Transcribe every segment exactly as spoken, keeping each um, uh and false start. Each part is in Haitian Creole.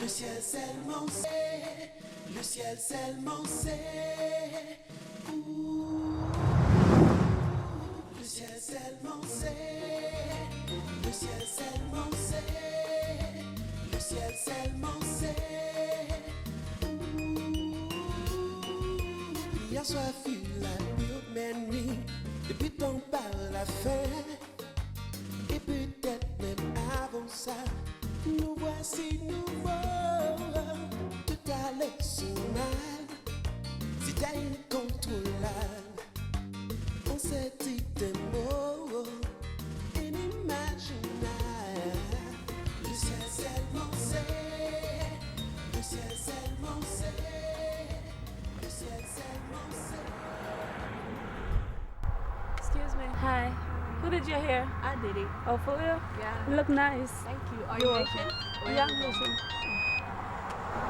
Le ciel seulement sait, le ciel seulement sait. Ooh, le ciel seulement sait, le ciel seulement sait, le ciel seulement sait. Ooh, hier soir fut la pire belle nuit, depi tan pa la fen. E petèt menm avan sa, nous voici nouveau. Tout allait si mal, c'était incontrôlable. On s'est dit des mots inimaginables. Le ciel seulement sait, le ciel seulement sait. Excuse me. Hi. Who did your hair? I did it. Oh, for real? Yeah. You look nice. Thank you. Are you Haitian? Where you from? Yeah, I'm Haitian.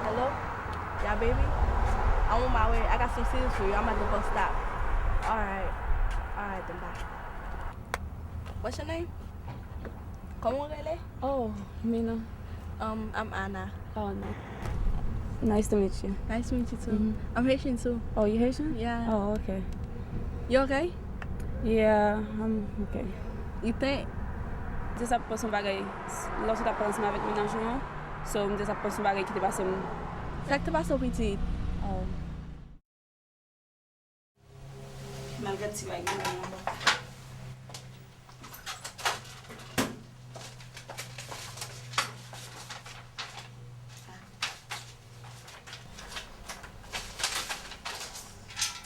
Hello? Yeah, baby? I'm on my way. I got some scissors for you. I'm at the bus stop. All right. All right, then bye. What's your name? Kòman w rele? Oh, Mina. Um, I'm Anna. Oh, no. Nice to meet you. Nice to meet you too. Mm-hmm. I'm Haitian too. Oh, you Haitian? Yeah. Oh, okay. You okay? Yeah, I'm okay. You think? Just ap panse yon bagay, lòt ou t ap pale ansanm avèk mennaj ou an. So, m just ap panse yon bagay ki te pase m. Sa k te pase w pitit? Oh. M al gad ti bagay mwen anba.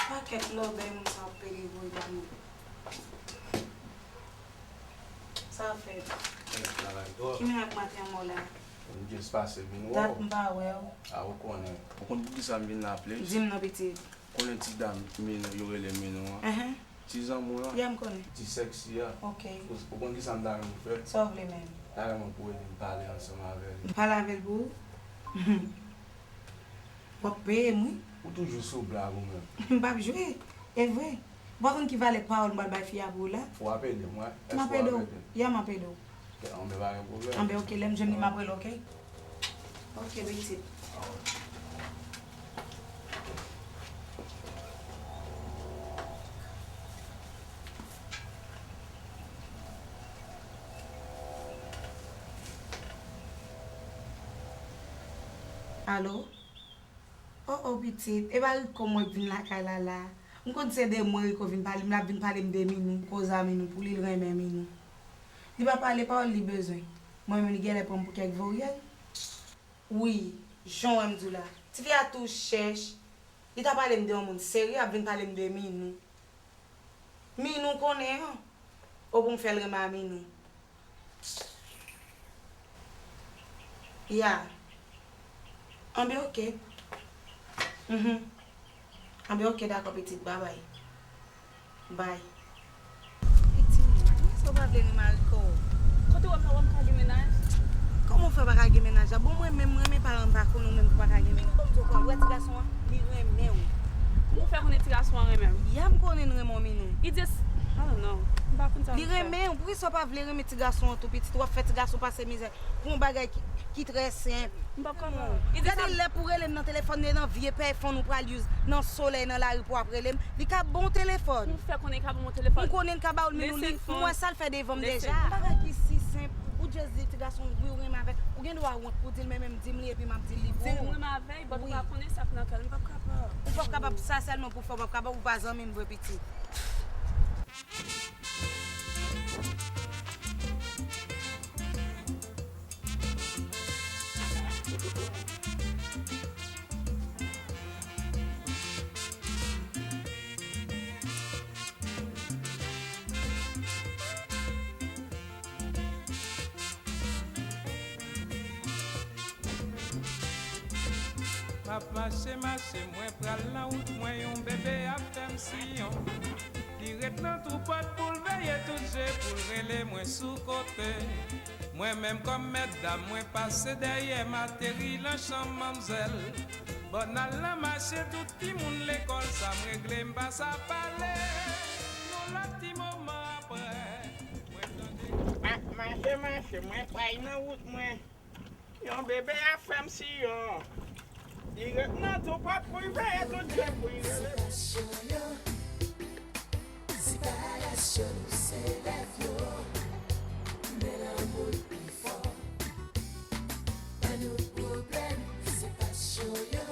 Pakèt lòbèy moun sa ap pede voye ba nou. Sa ap fèt. Travay twòp. Ki mennaj maten an mò la? M just pase vin wè w. Dat m pa wè w. A, ou konnen. Ou konn poukisa m vin la, please? Di m non, pitit. Konnen ti dam Minou, yo rele Minou an? Enhen. Ti zanmi w lan? Ya, m konnen. Ti sexy a? Ok. Ou, ou konn kisa m ta renmen fè? Sa w vle menm? Ta renmen pou w ede m pale ansanm avè l. M pale avè l pou ou? W ap peye m, wi. Ou toujou sou blag ou menm. M p ap jwe. E vre. Ou pa konn ki valè pawòl m pral bay fi a pou ou la? Ou ap ede m, wi. M ap ede w. Ya, m ap ede w. Anben, pa gen pwoblèm. Anben, ok, lè m jwenn li, m ap rele w, ok? Ok, pitit. Alo? Oh, oh, pitit, e pa Rico mwen k vin lakay la la. M konn se de mwen Rico vin pale m, l ap vin pale m de Minou, koz a Minou, pou li l renmen Minou. Li pa pale pawòl li bezwen. Mwen menm li genlè pran m pou kèk voryèl. Wi, jan w wè m di w la. Tifi a tou chèch. Li ta pale m de yon moun serye, ap vin pale m de Minou. Minou konnen an. Ou pou m fè l renmen a Minou. Ya. Anben, ok. Mhm. Anben, ok, dakò, pitit. Babay. Bay. Pitit, poukisa w pa vle renmen a Rico? Kote w wè m nan, wè m ka gen mennaj? Kòman w fè w pa ka gen mennaj la? Bon, mwen menm, mwen renmen paran m pa konnen w menm ki pa ka gen mennaj. Minou, ban m di w, ou wè ti gason an? Li renmen w. Kòman w fè konnen ti gason an renmen m? Ya, m konnen l renmen w, Minou. Li just, I don't know. M pa konn sa pou m fè. Li renmen w. Poukisa w pa vle renmen ti gason an tou, pitit? W ap fè ti gason pase mizè pou yon bagay ki, ki trè senp. M p ap kapab. Gade lè pou rele m nan telefòn, e nan vye pèfon ou pral use nan solèy nan lari pou ap rele m. Li ka ba w telefòn. Ou fè konnen li ka ba w telefòn. M konnen li ka ba w l, Minou, li, m wè sa l fè devan m deja. Bagay ki si senp, ou just di ti gason wi ou renmen avè l. Ou gen dwa wont pou di l, men menm di m li epi m ap di l li bon. Di l m renmen avè l, but ou pa konnen sa k nan kè l, m p ap kapab. Ou p ap kapab, sa sèlman pou fè w p ap kapab, ou pa zanmi m vre pitit. M ap mache, mache, mwen pral nan wout mwen, yon bebe ap fè m siyon. Li ret nan twou pòt pou l veye tout je, pou l rele mwen sou kote. Mwen menm kòm mèt dam, mwen pase dèyè m, ateri nan chanm manmzèl. Bò n al nan mache, tout timoun lekòl sa m regle, m pa sa pale. Yon lòt ti moman aprè, mwen tande. M ap mache, mache, mwen pral nan wout mwen. Bebe a fè m siyon. Li ret nan tou pòt pou l veye tout je pou l rele. Sipayasyon nou se rèv yo. Men lanmou l pi fò. Pa nou pwoblèm, se pasyon yo.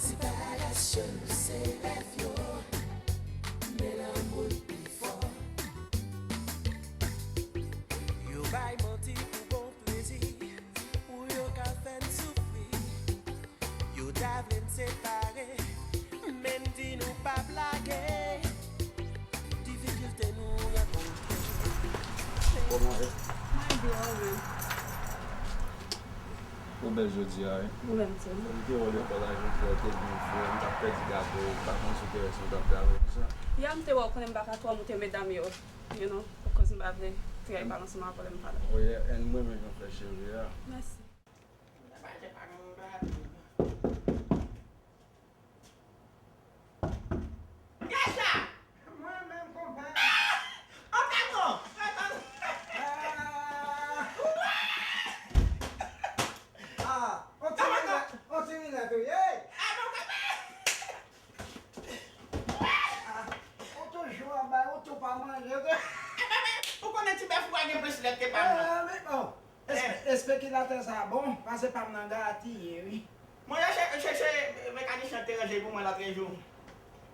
Sipayasyon nou se rèv yo. Men lanmou l pi fò. Yo bay manti pou bon plezi, pou yo ka fè n soufri. Yo ta vle n separe, men m di nou p ap lage. Difikilte nou rankontre. Kòman e? Mwen byen, ou menm? Ou bèl jodi a, wi. Ou menm tou. M te wè w lekòl la jodi a, ou te byen fre, m t ap pèdi gade w, m pa konn si w te wè si w t ap gade w konsa. Ya, m te wè w, konnen m pa ka twò moute medam yo, you know, akoz m pa vle trè pale ansanm avè w lè m pale. Oh yeah, and mwen menm jan w fè cheve a. Mèsi. Mwen menm konpè. Ah! Ah! On ti minèt, on ti minèt, wi. Hey! Ah, ou toujou ap bay, ou tou pa manje, ou tou. Ou konnen ti bèf ou a gen plis lèt ke pa mwen. Ah, men bon. Espe-, espekilatè sa bon, pase pa m nan gatiye, wi. Mwen chèche, chèche mekanisyen te ranje pou mwen lòt jou.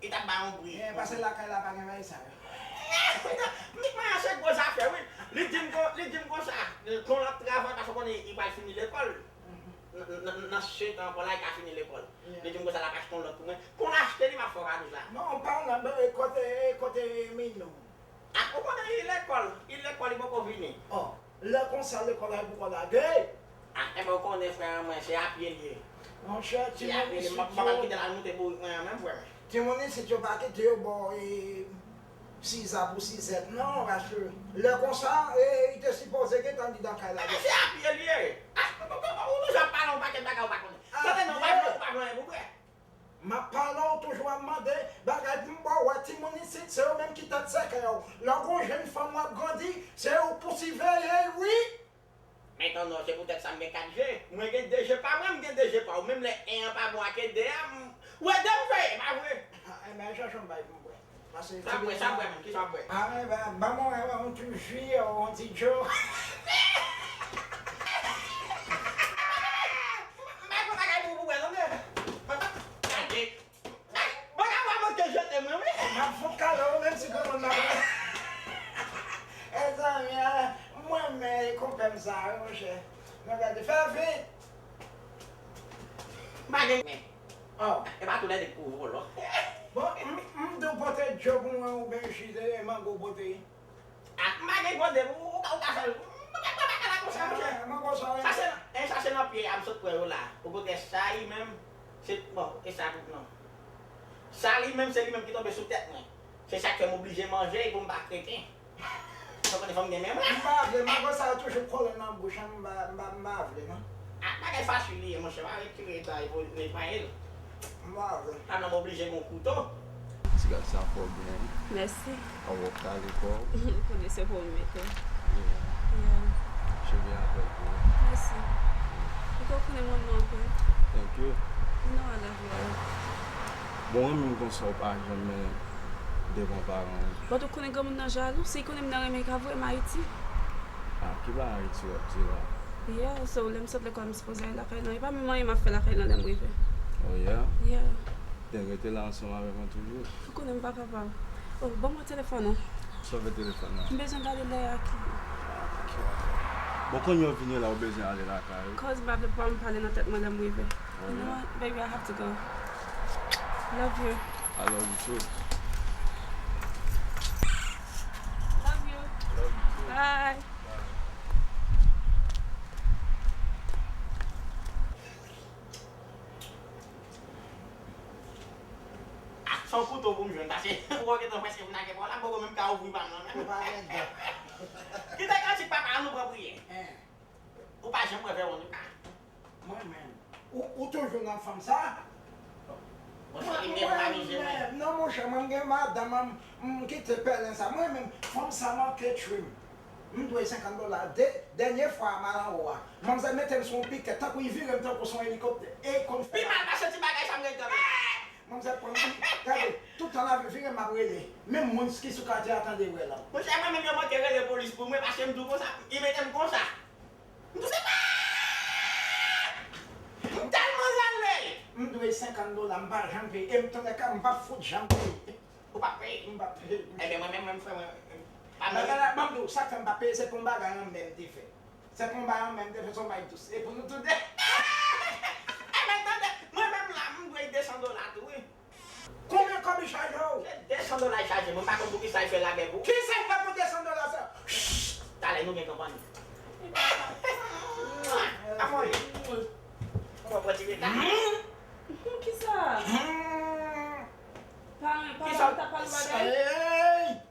Li t ap bay yon bri. Eh, pase lakay la pa gen bagay sa yo. Mwen achte gwo zafè, wi. Li di m kon, li di m konsa, kon l ap travay, paske konnen li pral fini lekòl. Nan, nan, nan sèt an ankò la, li ka fini lekòl. Yeah. Li di m konsa, l ap achte yon lòt pou mwen. Kon l achte li, m ap fè w kado sa. Non, pa nan, e kote, e kote Minou? Ah, ou konnen li lekòl, li lekòl, li poko vini. Oh, lè konsa lekòl la poko lage. Ah, enben ou konnen frè an mwen, se apye l ye. Monchè, timoun isit yo. M ap kite l al moute bourik mwen an menm, frè m. Timoun isit yo pa kite yo bò, e, Sizap ou Sizèt non, paske lè konsa, e, li te sipoze gentan li nan kay la. Enben se apye l ye. Ah, ou toujou ap pale yon pakèt bagay ou pa konnen. Tande non, ou pa vle, ou pa vle anyen pou bwè. M ap pale w toujou ap mande bagay pou m ba w wè timoun isit, se yo menm ki tèt sèkèy w. Lè w gon jèn fanm w ap grandi, se yo pou siveye l, wi. Men tande w, se poutèt sa m gen kat je. Mwen gen de je pa mwen, m gen de je pa w. Menm lè en an pa bon ak de a, m, ou ede m veye, pa vre? Ah, enben, chache yon bagay pou m bwè. Sa bwè, sa bwè, menm, kisa w bwè? Ah, men, ba, ba mwen, yon ti ji, yon ti djo. M pa gen bagay pou, pou bwè, tande. Gade. Bagay ou a manke jete mwen, wi. M ap fout kale w, menm si granmoun nan. Mezanmi, ah, mwen, men, konpè m sa, wi, monchè. Mwen gade, fè vit. M pa gen men. Oh. E pa tou lè de pou volo. Bon, m, m di w pote djo pou mwen oubyen ji de mango pote. Ah, m pa gen kote, ou, ou, ou ka fè l. M pa ka, m pa ka la konsa, monchè. Ah, mango sa, wi. Sa se, e, sa se nan pye a m sot pran yo la. Ou konnen sa li menm, se, bon, e sa tout non. Sa li menm, se li menm ki tonbe sou tèt mwen. Se sa k fè m oblije manje pou m pa kreten. Ou konnen fò m gen men mwen. M pa vle, mango sa yo toujou kole nan bouch an, m pa, m pa, m pa vle, non. Ah, bagay fasil li ye, monchè, pa retire tan pou netwaye l. M pa vle. La, nan m oblije gon kouto. Ti gad sa fò byen, wi. Mèsi. Aw, w ap kale kò w. Ou konnen se pou m mete. Yeah. Yeah. Cheve a bèl pou ou. Mèsi. Ou konnen m renmen w anpil. Thank you. You know I love you. Bon, renmen m konsa w pa janm devan paran w. But ou konnen granmoun nan jalou, si l konnen m nan renmen l ka voye m Ayiti. Ah, ki pa Ayiti w ap di la? Yeah, so lè m sot lekòl m sipoze al lakay lan. E pa menm anyen m ap fè lakay lan lè m rive. Oh yeah? Yeah. Den rete la ansanm avè mwen toujou. Ou konnen m pa kapab. Oh, ban mwen telefòn ou. Sove telefòn nan. M bezwen gade lè a ki. Bon, kounye a w vini la, ou bezwen ale lakay ou. Cause m pa vle papa m pale nan tèt mwen lè m rive. Oh, yeah. You know what? Baby, I have to go. Love you. I love you too. Love you. Love you too. Bye. Bye. Ah, se yon kouto pou m jwenn, paske ou wè gentan prèske vin ak epa w la, m poko menm ka ouvri pa m nan menm. Ou pa gen dan. Kite kantik papa a, nou pran priyè. Hein. Ou pa janm wè Vewon, ou ka. Mwen menm. Ou, ou toujou nan fanm sa? Mwen, mwen menm, non, monchè, mwen, m gen madanm, m, m kite pèlen sa. Mwen menm, fanm sa manke tchwi m. M dwe senkant dola. De, dènye fwa m al anwo a, manmzèl mete m sou yon pikèt, tankou li vire m tankou se yon elikoptè. E konn fè. Pi mal pase ti bagay sa m gen kanmenm. Manmzèl pran m, gade, tout tan l ap vire m ap rele. Menm moun ki sou katye a tande wè l. Monchè, mwen menm yo manke rele polis pou mwen, paske m di w konsa, li mete m konsa. M di w se pa! M tèlman rale! M dwe senkant dola, m pa janm peye. E m tande ka m p ap fout janm peye. Ou p ap peye? M p ap peye. Ebyen, mwen menm, mwen, m fè mwen. Pa mwen. Ban m di w, sa k fè m p ap peye, se pou yon bagay an men m te fè. Se pou yon bagay an men m te fè, se yon bagay dous. E pou nou tou de. Ebyen, tande, mwen menm la, m dwe desan dola tou, wi. Konbyen kòb li chaje w? Se desan dola li chaje mwen, m pa konn poukisa li fè labè pou. Kisa l fè pou desan dola sa? Talè nou gen kanpann. Amoy. Ou pa pran ti reta? Kisa? Paran, paran ta pale bagay.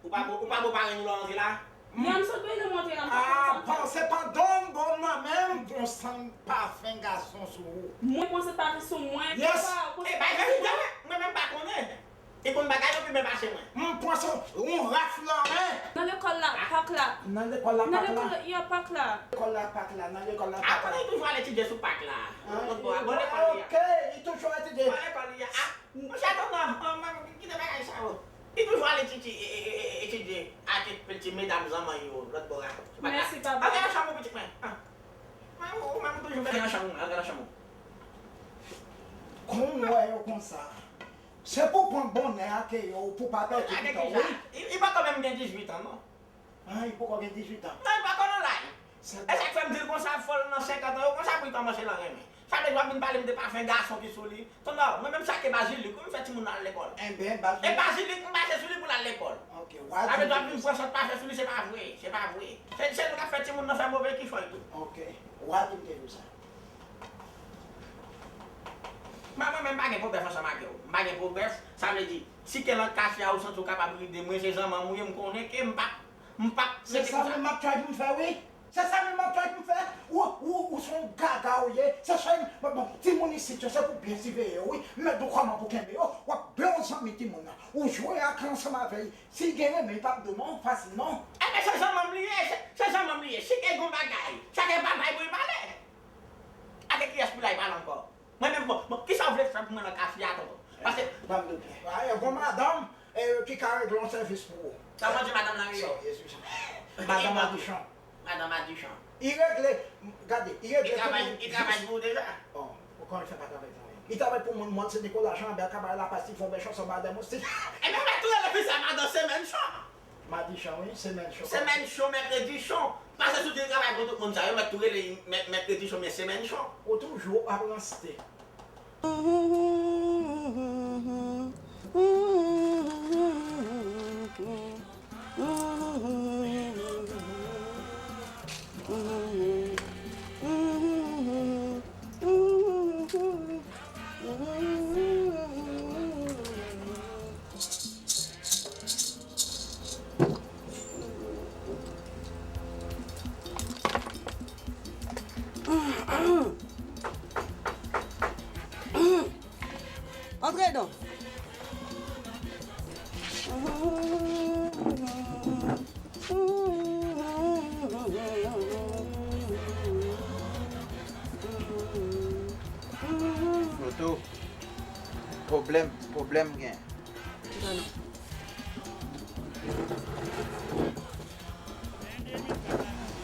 Ou pa bon, ou pa bon paran nou lè w antre la? Yan, m sot brile montre la, m pa konn sa. Ah, panse pandan m bon nan men m, gon sann pafen gason sou ou. Mwen panse pafen sou mwen. Yes. E bay verite, mwen menm pa konnen. Li konn bagay yo pi byen pase mwen. M panse yon raf nan men. Nan lekòl la, pak la. Nan lekòl la, pak la. Nan lekòl la, pak la. Lekòl la, pak la. Nan lekòl la, pak la. Apre, li toujou al etidye sou pak la. Lòt bò a, bò lekòl li a. Ok, li toujou etidye. Bò lekòl li a. Monchè, tonton, kite bagay sa yo. Li toujou al etidye, etidye ak ti medam zanmann yo lòt bò a. Mèsi, papa. Antre nan chanm ou, pitit mwen. Ou menm ou toujou fè nan chanm ou, antre nan chanm ou. Kon w wè yo konsa. Se pou pran bonè ak yo, pou pa pèdi pitit ou, wi. Li poko menm gen dizuit an, non. Ah, li poko gen dizuit an. Non, li poko nan laj. E sa k fè m di l konsa, fò l nan senkant an, yo konsa pou l kòmanse nan renmen. Sa vle di w ap vin pale m de pafen gason ki sou li. Tonton, mwen menm sa ke bazilik, wi, m fè timoun nan al lekòl. Enben, bazilik. E bazilik m pase sou li pou l al lekòl. Ok, w a di. Sa vle di w ap vin pran sant pafen sou li, se pa vre, se pa vre. Se, se nou k ap fè timoun nan fè move kichòy tou. Ok, w a di m te di w sa. Mwen, mwen menm m pa gen pwobèf ansanm ak yo. M pa gen pwobèf, sa vle di, si ke nan katye a ou santi w kapab ride mwen, se zanmanm ou ye, m konnen ke m p ap, m p ap rete konsa. Se sa menm m ap try pou m fè, wi. Se sa menm m ap try pou m fè. Ou, ou, ou se yon gaga ou ye. Se sèl, bon, bon, timoun isit yo, se pou byen siveye yo, wi. M mèt di w kòman pou kenbe yo. W ap byen yon zanmi timoun nan. Ou jwe ak ansanm avè l. Si l gen renmen, li p ap di w non, fasil non. Enben, se zanmanm li ye, se, se zanmanm li ye. Si ke gon bagay, sa ke papa l pou l pale. Ake kiyès pou l al pale ankò? Mwen menm, bon, bon, kisa w vle fè pou mwen nan katye a, tonton? Paske. Ban m di w byen. A, e gon madanm, e, ki ka regle yon sèvis pou ou. Kòman di madanm nan rele? Madanm Madichon. Madanm Madichon. Li regle, gade, li regle tout moun. Li travay pou ou deja? Bon, ou konnen l fè pa travay pou mwen. Li travay pou moun, mòn Sen Nikola, Jan Albè, Kabarè Lapès, Tifon, Bèchon, Sanba, Dèmon, Stil. Ebyen, ou mèt tou rele fi sa madanm Semèn Chon. Madichon, wi, Semèn Chon. Semèn Chon, Mèkredi Chon. Pase sou di travay pou tout moun sa yo, mèt tou rele mèt, Mèkredi Chon, men Semèn Chon. Ou toujou ap ranste. Antre don. Foto. Pwoblèm, pwoblèm gen. Kisa non?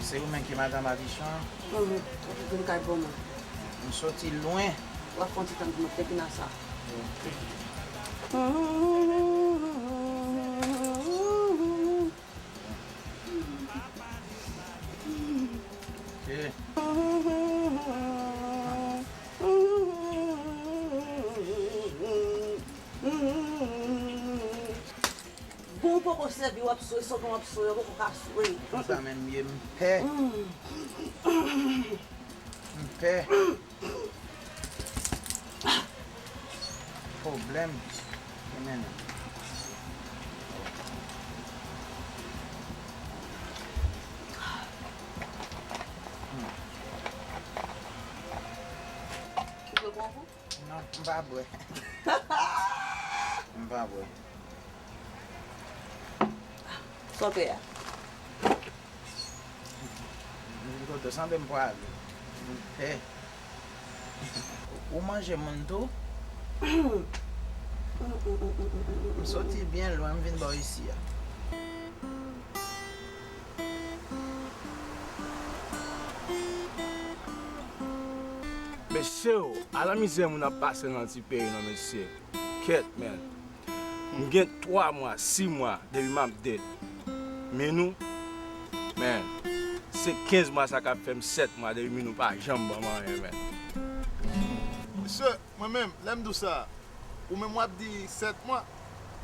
Se ou menm ki madanm Madichon? Mhm. Ou vin kay pou mwen. M soti lwen. W ap fè yon ti tan pou mwen, te vin a sa. Ok. Ok. Bon, ou poko sèvi, w ap swe, sòt w ap swe, ou poko ka swe. Konsa menm ye, m pè. Mm. M pè. Pwoblèm. Ki mennen. Hmm. Ou bwè kou? Non, m pa bwè. M pa bwè. Sa w te a? Kote w sanble m prale. M pè. Ou manje moun tou? M soti byen lwen, m vin bò isi a. Mesye, o, ala mizè moun ap pase nan ti peyi non, mesye. Kèt, men. M gen twa mwa, sis mwa depi m ap date Minou. Men, se kenz mwa sa k ap fè m sèt mwa depi Minou pa janm ban m anyen, men. Mesye, mwen menm, lè m di w sa, ou menm w ap di sèt mwa.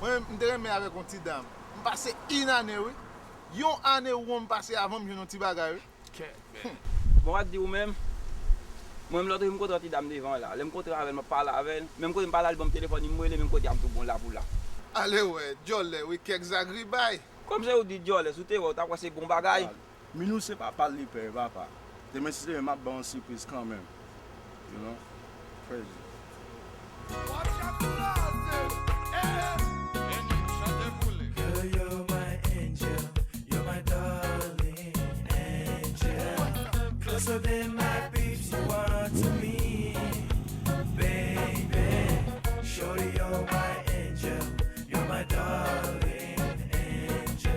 Mwen menm, m te renmen avèk yon ti dam. M pase in ane, wi. Yon ane won m pase avan m jwenn yon ti bagay, wi. Kèt, men. Bon, w ap di ou menm. Mwen menm, lòt jou, m kontre yon ti dam devan la. Lè m kontre avè l, m ap pale avè l. Menm kote m pale a, li ban m telefòn li, m rele, menm kote a, m tou bon la pou la. Ale wè, djòlè, wi, kèk zagribay. Kòm se ou di djòlè, si w te wè, w ta kwè se bon bagay. Minou se papa l li pè, papa. Demen si se demen, m ap ba w yon sipriz kanmenm. You know? Crazy. Girl, you're my angel, you're my darling angel. Closer than my peeps you are to me, baby. Shorty, you're my angel, you're my darling angel.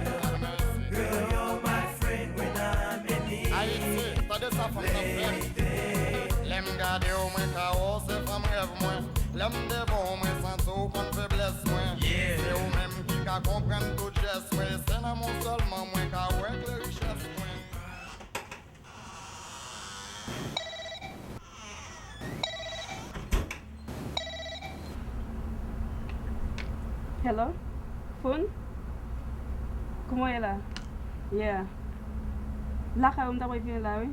Girl, you're my friend when I'm in need. Ayiti, tande sa fanm nan fè. Lè m gade w, mwen ka wè w se fanm rèv mwen. Lè m devan w, mwen santi w konn feblès mwen. Se ou menm ki ka konprann tout jès mwen. Se nan men w sèlman mwen ka wè kle richès mwen. Hello? Foun? Kòman w ye la? Yeah. Lakay ou m ta pral vini la, wi.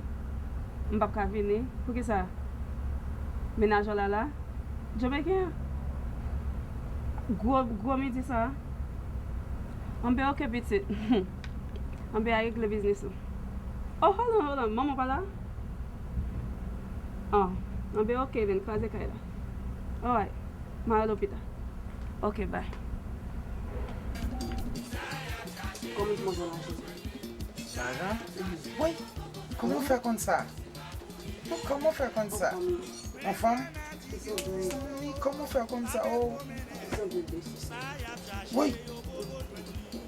M p ap ka vini. Poukisa? Mennaj ou la la? Jamaican? Gwo, gwo midi sa? Anben, oke, pitit. Anben, al regle biznis ou. Oh, hold on, hold on. Manman pa la? Oh, anben, oke, then, kraze kay la. Alright. M a rele w pita. Oke, bye. Kòman w jwenn lajan? Lajan? Wi. Kòman w fè konn sa? Kòman w fè konn sa? Yon fanm? Mezanmi, kòman w fè konn sa? Oh. Wi.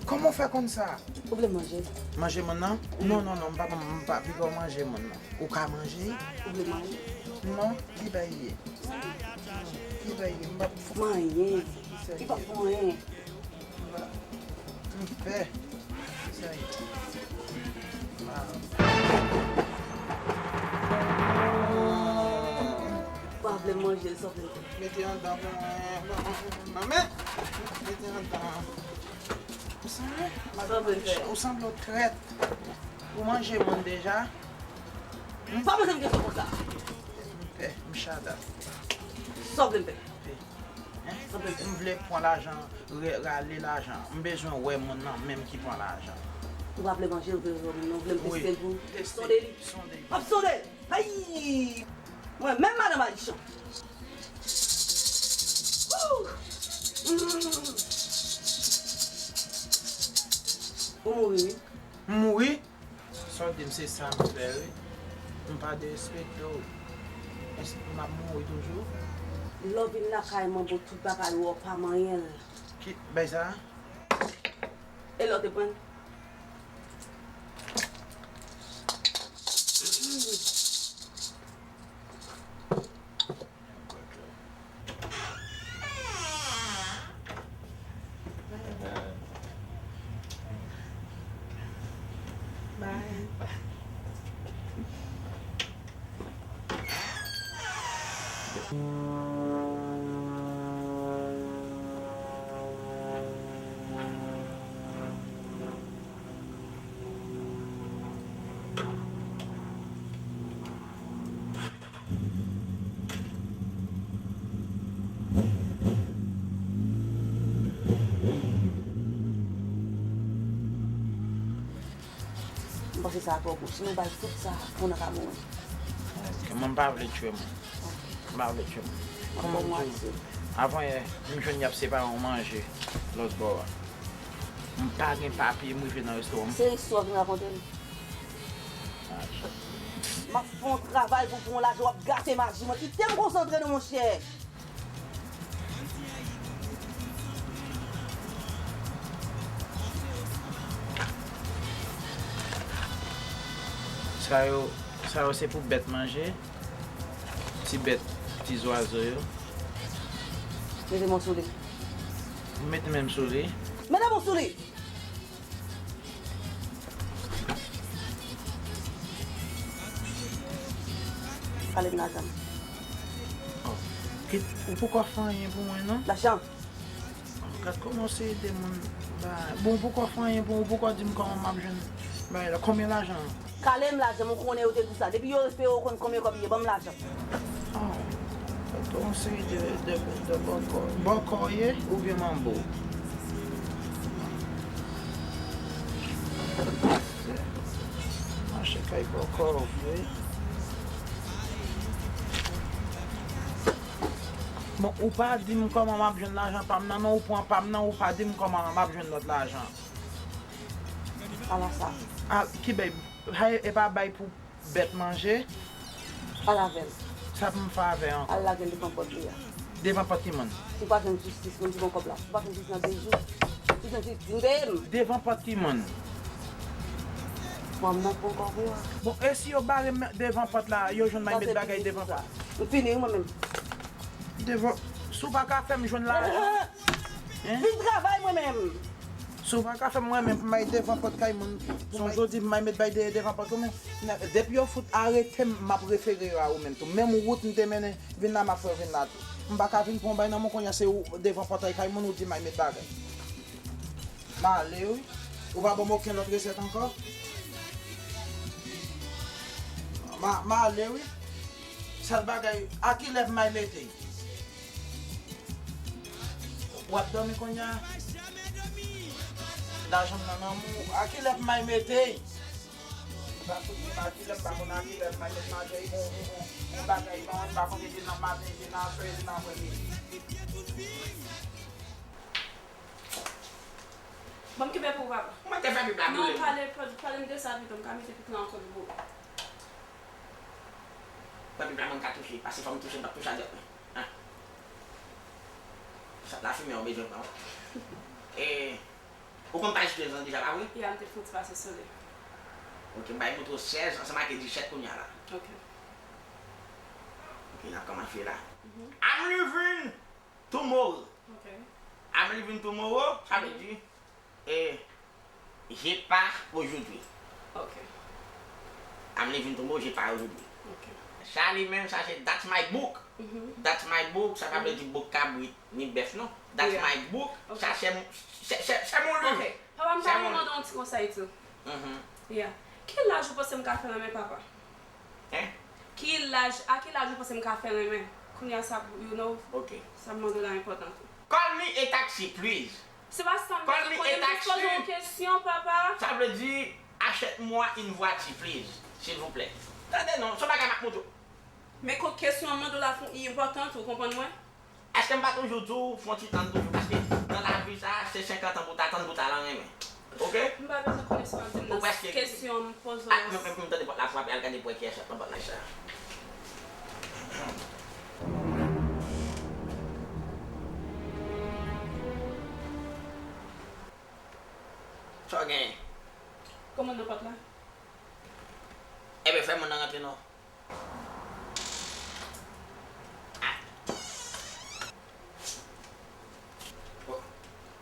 Kòman w fè konn sa? Ou vle manje? Manje moun nan? Non, non, non, m pa, m pa piga w manje moun nan. Ou ka manje? Ou vle manje? Non, li bay ye. Li bay ye, m pa pou manyen. Li pa pou anyen. M pè. Sa ye. Ah. Pa vle manje, sa vle. Mete anndan pou mwen. Non, non, non, non, men. Mete anndan. Ou sanble, madanm Richard, ou sanble yon trèt. Ou manje moun deja? Hmm? Pa poze m kesyon konsa. M pè, m chada. Sa w vle m fè? Hein? M vle pran lajan, re-, rale lajan. M bezwen wè moun nan menm ki pran lajan. Ou pa vle manje, ou vle wè moun nan, ou vle m teste l pou sonde li? Sonde li. M ap sonde l. Ay! Mwen menm madan malichon. Wouh! Mm. Ou mouri, wi. M mouri? Sa w di m se sa m fè, wi. M pa derespekte w. Èske m ap mouri toujou? Lè w vin lakay mwen, bon, tout bagay ou wè w pa manyen l. Ki bay sa? E lè w te pran l? M panse sa twò gwo. Si nou ba l tout sa, moun nan ka mouri. Ok, mwen m pa vle tchwe moun. Ok. M pa vle tchwe moun. Kòman m di w, avan yè, m jwenn y ap separe yon manje lòt bò a. M pa gen papye, m rive nan restoran. Se istwa w vin rakonte m. Ah, M ap fè yon travay pou, pou yon lajan, w ap gate maji mwen. Kite m konsantre non, monchè. Sa yo, sa yo se pou bèt manje. Ti bèt, ti zwazo yo. Mete men w sou li. M mete men m sou li. Mete men w sou li! Pale m lajan. Oh, kit, ou poko fè anyen pou mwen, non? Lajan. Oh, gad kòman w se ede moun. Ba, bon, ou poko fè anyen pou, ou poko di m kòman m ap jwenn bagay la. Konbyen lajan an? Kale m lajan, mwen konnen yo te di sa. Depi yo espere w konn konbyen kòb li ye, ban m lajan. Oh, ou se yon seri de, de, de bòkò. Bòkò w ye oubyen manbo? Mache kay bòkò vre. Bon, ou pa di m kòman m ap jwenn lajan pa m nan, non, ou pran pa m nan, ou pa di m kòman m ap jwenn lòt lajan. Ala sa. A, ki bay? Hay, e pa bay pou bèt manje? Al avè l. Sa pou m fè avè l ankò? Al lage l devan pòt li a. Devan pòt ki moun? Si w pa jwenn jistis, moun ki pran kòb la. Si w pa jwenn jistis nan de jou, si w jwenn jistis, tande m! Devan pòt ki moun? Mwen, m nan pran kòb ou a. Bon, e si yo bare m devan pòt la, yo jwenn m al met bagay devan pòt? M fini, wi, mwen menm. Devan, si w pa ka fè m jwenn lajan. Hein? Vin travay mwen menm. Si w pa ka fè m mwen menm pou m al devan pòt kay moun, pou m al jodi pou m al met bay de, devan pòt ou menm. Depi yo fout arete m, m ap refere yo a ou menm tou. Menm wout m te mennen, vin la m ap fè w vin la tou. M pa ka vin pran bay nan men w kounye a se ou devan pòtay kay moun ou di m al met bagay. M ale wi. Ou pa ban m okenn lòt resèt ankò? M a, m ale wi. Sèl bagay, a kilè m ay mete? W ap dòmi kounye a? Lajan m nan nan men w. A kilè m ay mete? M pa fout di m a kilè, m pa konn a kilè m ay mete. M a fè yon, yon, yon, yon bagay ban mwen, m pa konn epi nan maten, epi nan aswè, epi nan aprèmidi. Bon, m kenbe pou ou, papa. Mwen te fè pipi la boule. Non, pale, pale, pale m de sa pito, m ka mete pipi la ankò pou ou. Mwen pipi la mwen ka touche, paske fò m touche, m p ap touche a dwèt mwen. An. Sa lafimen an bezwen pran. E, ou konn paj trèz lan deja, pa vre? Ya, m te fè yon ti pase sou li. Ok, m bay moutre w sèz ansanm ak disèt kounye a la. Ok. Ok, n ap kòmanse la. Mhm. I'm leaving tomorrow. Ok. I'm leaving tomorrow, sa vle di, eh, je pars aujourd'hui. Ok. I'm leaving tomorrow, je pars aujourd'hui. Ok. Sa li menm, sa se that's my book. Mhm. That's my book, sa pa vle di bouk kabrit ni bèf non. That's my book, sa se, se, se, se mon livre. Ok. Papa, m ta renmen mande w yon ti konsèy tou. Mhm. Yeah. Ki laj ou panse m ka fè renmen papa? Hein? Ki laj, a ki laj ou panse m ka fè renmen? Kounye a sa, you know, ok, sa m mande w la enpòtan tou. Call me a taxi, please. Se pa sa m vle di, kounye a m jis poze w yon kesyon, papa. Sa vle di, achète-moi une voiture, please, s'il vous plaît. Tande non, se yon bagay m ap montre w. Men ko-, kesyon m mande w la fon, li enpòtan tou, ou konprann mwen? Èske m pa toujou di w, fon ti tann toujou, paske nan lavi sa, se senkant an pou w ta tann pou w ta lan renmen. Ok? M pa bezwen konnen sa w ap di m nan. Ou prèske kesyon m poze w. Ah, m, m, m tande pòt la frape, al gade pou wè kiyès k ap nan pòt la sa. Sa w genyen? Kòman nan pòt la? Enben, fè moun nan rantre non.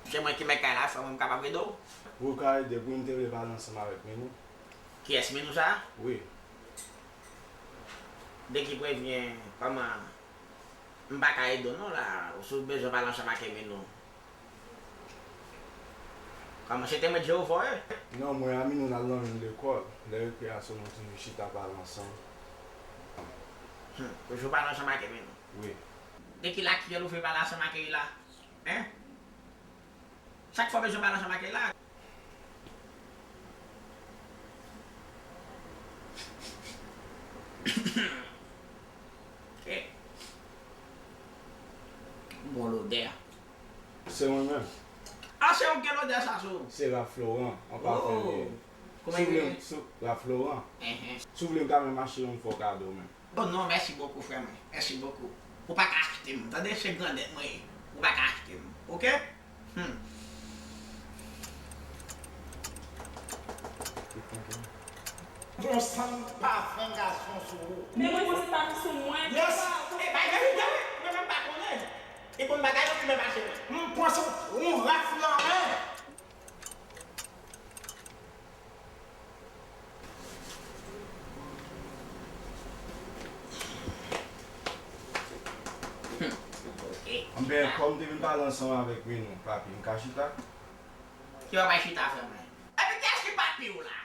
Se mwen ki mèt kay la, frè mwen, m kapab ede w? Wi, w ka ede m, wi, m te vle pale ansanm avèk Minou. Kiyès Minou sa? Wi. De ki pwen vyen, kòman, m pa ka ede w non la, si w bezwen pale ansanm ak Minou. Kòman, se temwen Jewova w ye? Non, mwen a Minou n al nan menm lekòl. Lè rekreyasyon nou toujou chita pale ansanm. Hmm, toujou pale ansanm ak Minou? Wi. De ki lakiyèl ou vle pale ansanm ak li la? Hein? Sa k fè w bezwen pale ansanm ak li la? Eh. Bon lodè a. Se mwen menm. Ah, se ou k gen lodè sa sou ou? Se Ralph Laurent, an pafen li ye. Oh. Si w vle m, si w, Ralph Laurent. Si w vle m ka menm achte yon fò kado menm. Oh non, mèsi bokou, frè mwen. Mèsi bokou. Ou pa ka achte m. Tande, se grandèt mwen ye. Ou pa ka achte m. Oke? Hmm. Gon sann pafen gason sou ou. Men mwen panse pa m sou mwen. Yes. E bay verite wi. Mwen menm pa konnen. E konn bagay yo pi byen pase mwen. M panse w pran yon raf nan men. Anben, kòm m te vin pale ansanm avèk Minou, papi, m ka chita? Ki w ap al chita, frè mwen? Epi kiyès ki papi w la?